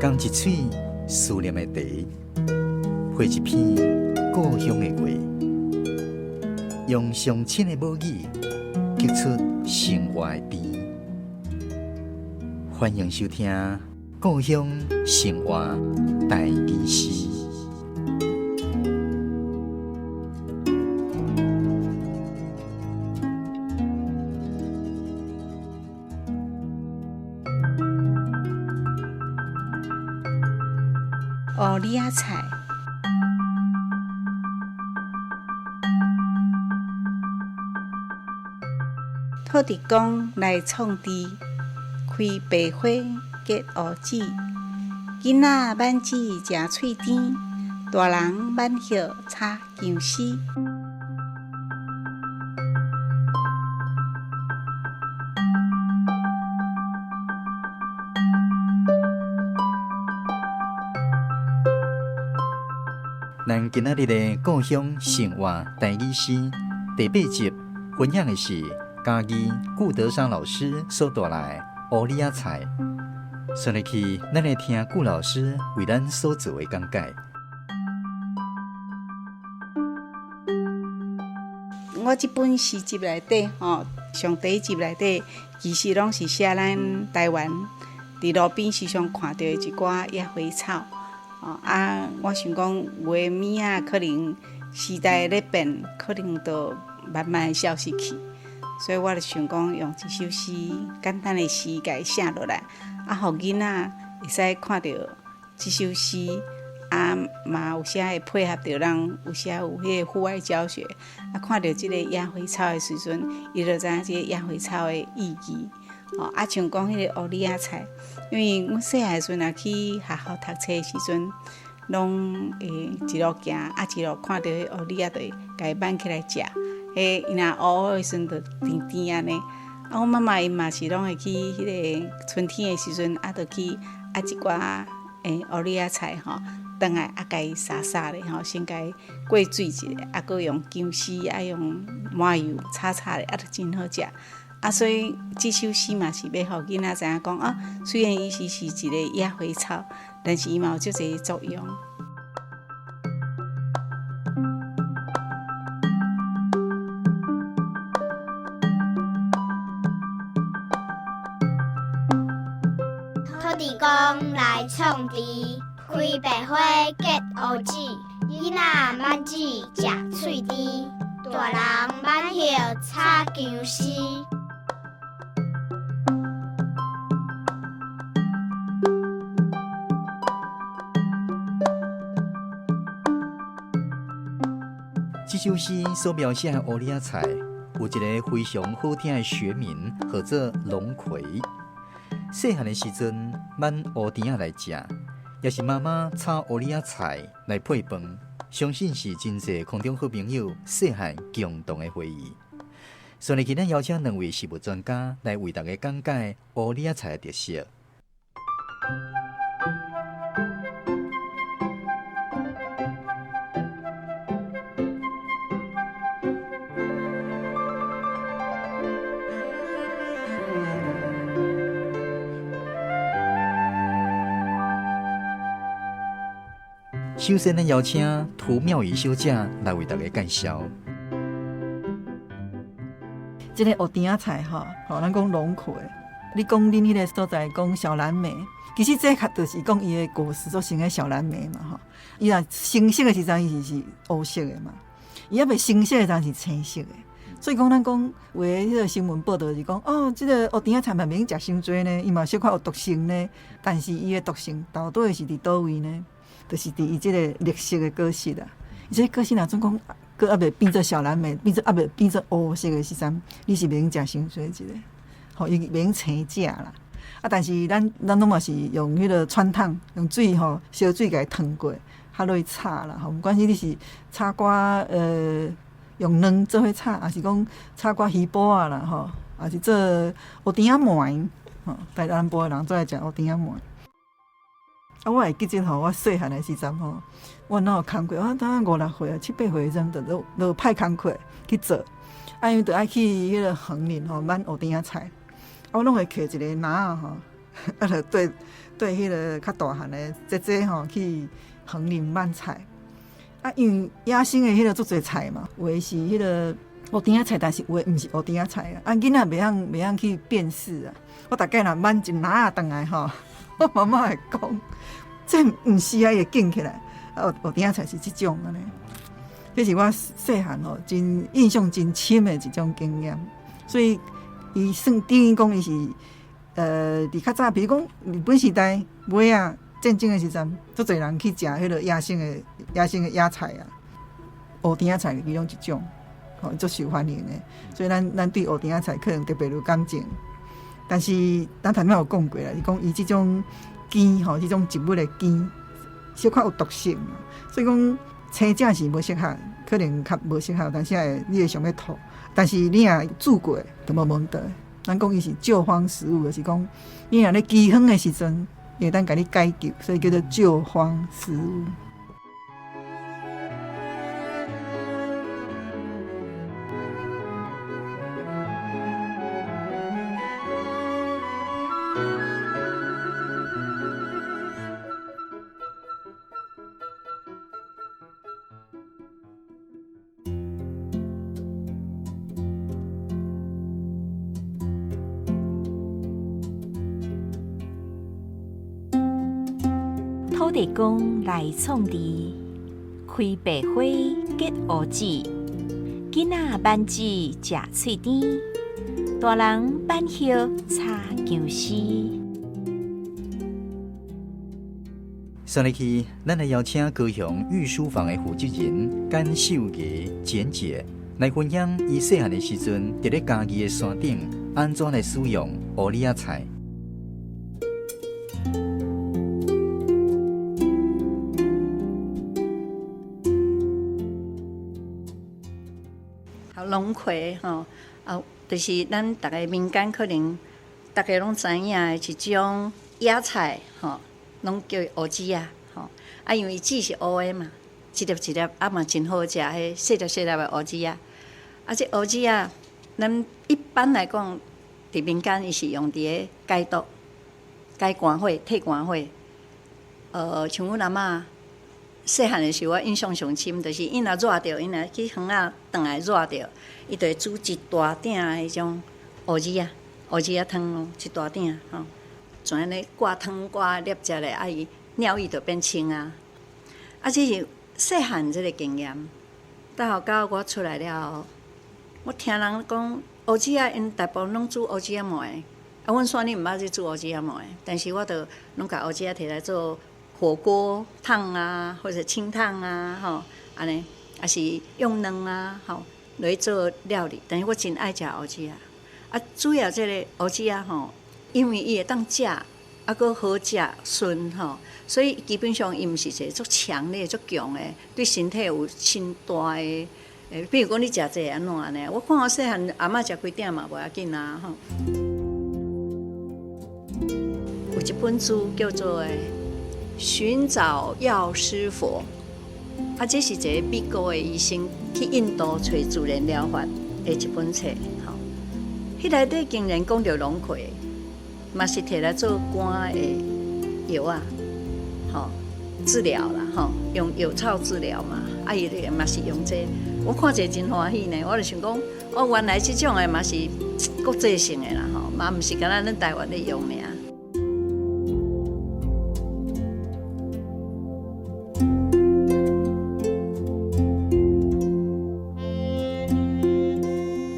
仝一喙思念的茶，配一篇故乡的话，用上亲的母语，激出生活的甜。欢迎收听《故乡生活台语诗》。乌李仔菜，土地公来创治，开白花结乌子，囡仔挽子食喙甜，大人挽叶炒薑丝。咱今仔日的故乡生活台语诗第八集，分享的是嘉义顾德山老师所带来的乌李仔菜。顺落去，咱来听顾老师为咱所做的讲解。我这本诗集内底，吼，上第一集内底，其实拢是写咱台湾伫路边时常看到的一寡野花草。啊，我想讲有的物仔可能时代咧变，可能就慢慢会消失去，所以我就想讲用一首诗，简单的诗，共伊写落来，啊，予囡仔会使看著这首诗，啊，嘛有时会配合著人，有时有彼个户外教学，啊，看著这个野花草的时阵，伊就知影这个野花草的意义。哦，啊，像讲彼个乌李仔菜，因为阮细汉时阵若去学校读册的时阵，拢会一路行，啊，一路看著彼乌李仔，就会共伊挽起来食。彼伊若乌乌的时阵，就甜甜按呢。啊，阮妈妈𪜶嘛是拢会去彼个春天的时阵，啊，就去啊一寡乌李仔菜吼，转来啊，共伊杀杀咧吼，先共伊过水一下，啊，阁用薑丝啊，用麻油炒炒咧，啊，就真好食。啊，所以这首诗嘛是欲予囡仔知影讲啊，虽然伊是一个野花草，但是伊嘛有足济作用。土地公来创治，开白花结乌子，囡仔挽子食喙甜，大人挽叶炒薑丝。这首诗所描写的乌李仔菜，有一个非常好听的学名，号做龙葵。细汉的时阵，挽乌甜仔来食，也是妈妈炒乌李仔菜来配饭，相信是真济空中好朋友细汉共同的回忆。所以，今日邀请两位食物专家来为大家讲解乌李仔菜的特色。首先，咱邀请涂妙仪小姐来为大家介绍。这个乌甜仔菜吼，吼，咱讲龙葵。你讲恁彼个所在讲小蓝莓，其实这较就是讲伊的果实做成个小蓝莓嘛，吼。伊若成熟的时阵，伊是乌色的嘛，伊犹未成熟的时阵是青色的。所以讲，咱讲有的彼个新闻报道是讲，哦，这个乌甜仔菜嘛免食伤济呢，伊嘛小可有毒性呢。但是伊的毒性到底是伫佗位呢？就是伫伊这个绿色的果实啊。伊这个果实若总讲，阁犹未变做小蓝莓，变做犹未变做乌色的时阵，你是袂用食伤济一个，吼，伊袂用生食啦。啊，但是咱拢嘛是用彼个汆烫，用水吼，烧水共伊烫过，较落去炒啦吼。毋管是你是炒寡用卵做伙炒，抑是讲炒寡鱼脯仔啦吼，抑是做乌甜仔糜吼，台南部的人最爱食乌甜仔糜。啊，我会记得吼，我细汉的时阵吼，我哪有工课，我当五六岁啊，七八岁时阵，就落派工课去做，啊，因为就爱去彼个园林吼，挽乌甜仔菜，啊，我拢会摕一个篮仔吼，啊，就綴綴彼个較大漢的姐姐吼去園林挽菜。啊，因為野生的彼个足濟菜嘛，有的是彼个烏甜仔菜，但是有的毋是烏甜仔菜啊。啊，囡仔袂曉去辨識啊。我逐擺若挽一籃仔轉來吼，我媽媽會講，這毋是啊，伊會揀起來。啊，烏甜仔菜是這種按呢。這是我細漢吼，真印象真深的一種經驗。所以，伊算等於講伊是，佇較早，比如講日本時代尾仔戰爭的時陣，足濟人去食彼个野生的野菜啊，烏甜仔菜其中一種，吼，足受歡迎的。所以咱對烏甜仔菜可能特別有感情。但是咱頭先有講過啦，伊講伊這種根吼，這種植物的根，小可有毒性，所以講青食是無適合，可能較無適合，但是會你會想欲吐。但是你若煮過就無問題。咱講伊是救荒食物，就是講你若咧饑荒的時陣，會當共你解救，所以叫做救荒食物。土地公來創治，開白花結烏子，囡仔挽子食喙甜，大人挽葉炒薑絲。上禮去，咱來邀請高雄御書房的負責人簡秀娥簡姐來分享，伊細漢的時陣，佇咧嘉義的山頂，按怎來使用烏里仔菜。龍葵吼，啊，就是咱逐个民間可能逐个攏知影的一種野菜吼，攏叫烏子仔吼。啊，因為籽是烏的嘛，一粒一粒啊嘛真好食，彼細粒細粒的烏子仔。啊，這烏子仔，咱一般來講，佇民間伊是用佇咧解毒、解肝火、退肝火。像阮阿嬤細漢的時候，我印象上深，就是伊若熱著，伊若去園仔轉來熱著，伊就會煮一大鼎的彼種烏子仔、烏子仔湯咯，一大鼎吼，全按呢掛湯掛粒食咧，啊伊尿液就變清啊。啊，這是細漢這个經驗。到後到我出來了後，我聽人講烏子仔，𪜶大部分攏煮烏子仔糜，啊，阮山裡毋捌去煮烏子仔糜，但是我就攏共烏子仔摕來做火鍋燙啊，或者清燙啊，吼，按呢，抑是用卵啊，吼，來做料理。但是我真愛食烏子仔，啊，主要這个烏子仔吼，因為伊會當食，啊，閣好食順吼，所以基本上伊毋是一个足強烈、足強的，對身體有真大的。比如講你食這個按怎按呢？我看我細漢阿嬤食幾鼎嘛無要緊啊，吼。有一本書叫做《尋找藥師佛》，啊，這是一个美國的醫生去印度揣自然療法的一本冊，吼。彼內底竟然講著龍葵，嘛是摕來做肝的藥啊，吼，治療啦，吼，用藥草治療嘛，啊，伊咧嘛是用這個，我看者真歡喜呢，我就想講，哦，原來這種的嘛是國際性的啦，吼，嘛毋是干焦咱台灣咧用爾。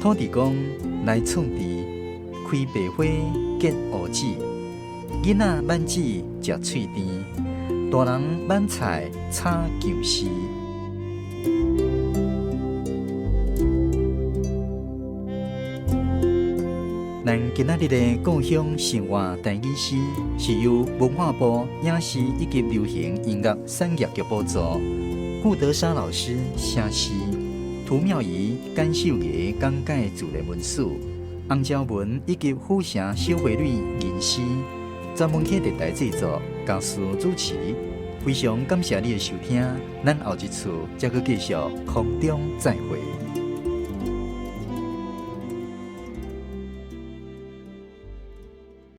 土地公來創治，開白花結烏子，囡仔挽子食喙甜，大人挽菜炒薑絲。咱今仔日的故鄉生活台語詩，是由文化部影視以及流行音樂產業局補助，顧德莎老師寫詩，涂妙儀、簡秀娥講解自然文史，洪昭文以及府城小花蕊吟詩，專門客電台製作，教師主持。非常感謝你的收聽，咱後一次再閣繼續空中再會。